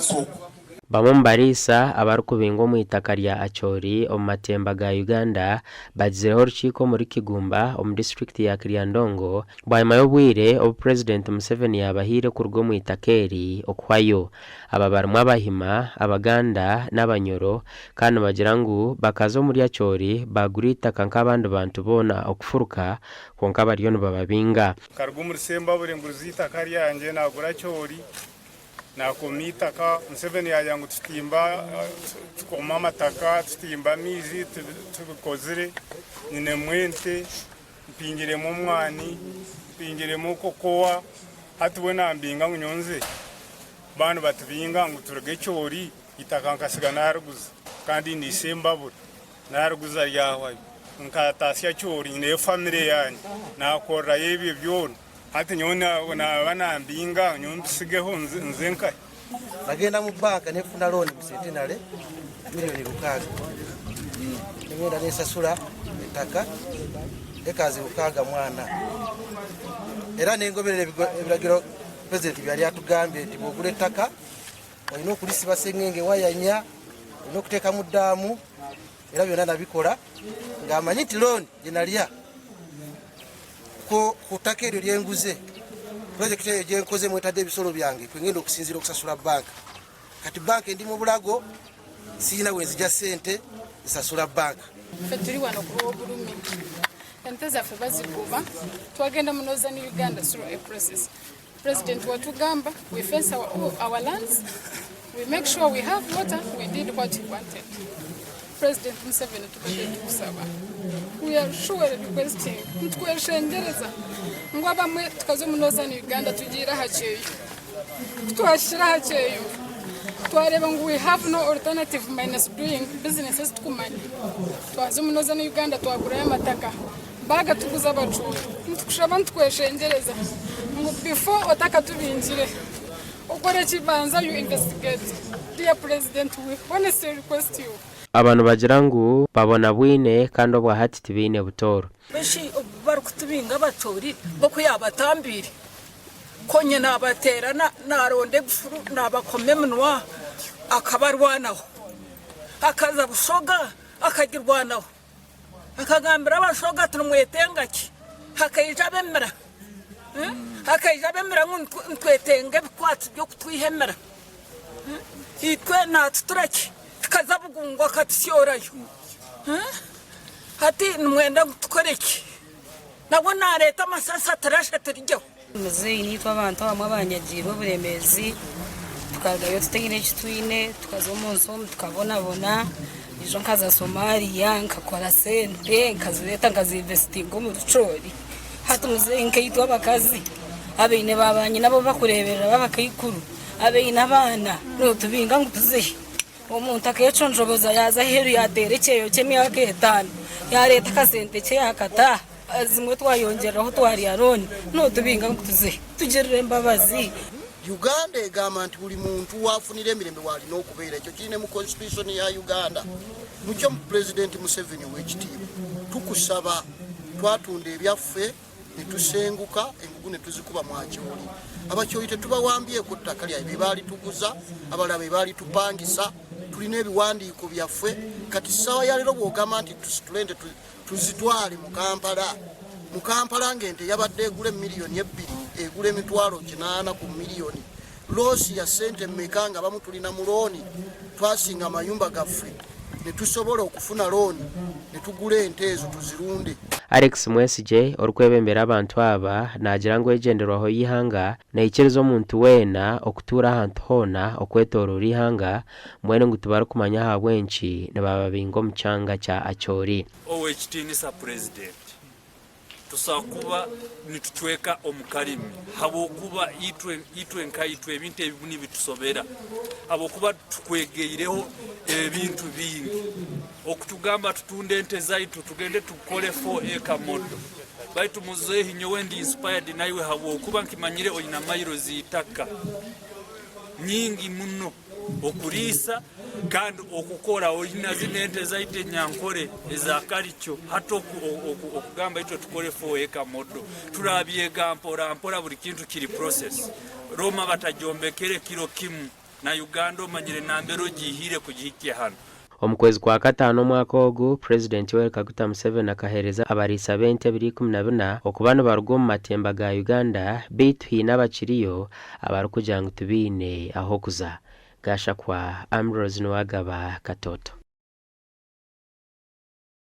ahansi okwo. Bamwe omu bariisa abarikubingwa omu itaka rya Acholi omu matemba ga Uganda bagizireho orukiiko omuri Kigumba omu disiturikiti ya Kiryandongo bwanyima y'obwire obu Purezidenti Museveni yaabahaire kuruga omu itaka eri okuhwayo. Aba barimu Abahima, Abaganda n'Abanyoro kandi nibagira ngu bakaza omuri Acholi baagura eitaka nk'abandi bantu boona okufuruka kwonka bariyo nibababinga. Nkaruga omuri Sembabule nguza eitaka ryangye nagura Acholi Naakoma eitaka, Museveni yaagira ngu tutimba tukoma amataka, tutimba amaizi tubikozire, nyinemu ente, mpingiremu omwani, mpingiremu kokowa, hati we nambinga ngu nyowe nze? Baaba nibatubinga ngu turuge ekyori, eitaka nkasiga naariguza kandi ndi Isembabule, naariguza ryahwayo, nkataasya kyori nyineyo famire yangye, naakorerayo ebyo byona. Hati nyowe naaba nambinga, nyowe mbisigeho nze nkahi? Nagenda mu banka nenfuna looni mu Centenary miriyoni rukaaga. Nengenda nensasura ettaka ekazi 64. Era nengoberera ebiragiro purezidenti byeyali atugambye nti bwogura ettaka olina okulisiba sengenge waya nya, olina okutekamu daamu era byona nabikora nga manyi nti looni gyenarya Ku ttaka eryo lye nguze, pulojekiti eyo gye nkoze mwetadde ebisolo byange kwe ngenda okusinziira okusasula bbanka. Kati bbanka endi mu bulago, sirina we nzigya ssente zisasula bbanka. Ffe turi wano kulwobulumi ente zaffe bazikuba twagenda mu northern Uganda through a process president watugamba we fence our, our lands we make sure we have water we did what he wanted president Museveni tubadde tukusaba we are sure requesting nitukweshengereza ngu abamwe tukaza omu northern Uganda tugiire aha kyeyo kutwahikire aha kyeyo twareba ngu we have no alternative minus doing business ezitukumanya twaza omu northern Uganda twagurayo amataka Baagatuguza abacuucu. Nitukushaba nitukweshengyereza ngu before otakatubingire okore ki banza you investigate dear president we honestly request you. Aba nibagira ngu babonabwine kandi obwahati tibaine butooro. Eshi obu barikutubinga abacoori bo ku yaabatambiire, konye naabateera naaronda ebifuru naabakoma eminwa akabarwanaho. Akaza Busoga akagirwanaho. Akagambira abashoga ati, Nimwetenga ki? Hakaija ab'emira, hakaija ab'emira ngu nitwetenga ebikwatsi by'okutwiha emira. Itwe naatutura ki? Tukaza Bugungu akatusyorayo. Hati nimwenda ngu tukore ki? Nabwo naareeta amasasi ati, Rasha turigyeho. Muzeeyi naitwe abantu abamwe abanyagiirwe oburemeezi tukarugayo tutaine eki twine tukaza omu nsi omu tukabonabona ijo nkaza Somalia nkakora sente nkazireeta nkazinvesitinga omu rucoori hati muzeeyi nkaitwe abakazi abaine baabanyina abu bakureeberera b'abakaikuru abaine abaana nootubinga ngu tuze hi? Omuntu akeeconjoboza yaaza aheeru yaateera ekyeyo ky'emyaka etaano yaareeta akasente kye yaakata. Zimwe twayongyeraho twarya looni notubinga ngu tuze tugirire embabazi. Uganda egamba nti buli muntu waafunira emirembe waalina okubeera. Ekyo kiri ne mu Constitution ya Uganda. Mukyo Pulezidenti Museveni ow'ekitiibwa tukusaba twatunda ebyaffe ne tusenguka engugu ne tuzikuba mu Acholi. Abacholi tetubawambyeko ttaka lyabwe, be baalituguza, abalala be baalitupangisa, tulina ebiwandiiko byaffe. Kati ssaawa ya leero bw'ogamba nti tusitule ente tuzitwale mu Kampala. Mu Kampala ng'ente yabadde egula emiliyoni ebbiri egula 800 ku miliyoni. Loosi ya ssente mmeka nga abamu tulina mu looni, twasinga amayumba gaffe ne tusobola okufuna looni ne tugula ente ezo tuzirunde. Alex Mwesigye, orikwebembera abantu aba naagira ngu egyenderwaho y'eihanga neikiriza omuntu weena okutuura ahantu hoona okwetooroora eihanga Mbwenu ngu tibarikumanya ahabw'enki nibababinga omu kyanga kya Acholi. Owekitiinisa Purezidenti, tusobola kuba nitucweka omu karimi habwokuba itwe itwe nka itwe ebintu ebimu nibitusobera habwokuba tukwegeireho ebintu bingi. Okutugamba tutunde ente zaitu tugende tukole 4 acre model baitu muzeehi nyowe ndi inspired naiwe habwokuba nkimanyire oina mailo z'itaka nyingi muno. Okuriisa kandi okukora oina zinu ente zaitu enyankore eza karikyo hati okugamba itwe tukore 4 acre model turabyega mpora mpora buri kintu kiri process Roma batagyombekere kiro kimu. Na Uganda omanyire nambere ogiihire kugihikya hanu. Omu kwezi kwa kataano omwaka ogu, Purezidenti Yoweri Kaguta Museveni akaheereza abariisa b'ente ebiro 14 okuba nibaruga omu matemba ga Uganda beitu haine abakiriyo abarikugira ngu tibaine ah'okuza. Gashakwa Ambrose Niwagaba Katoto.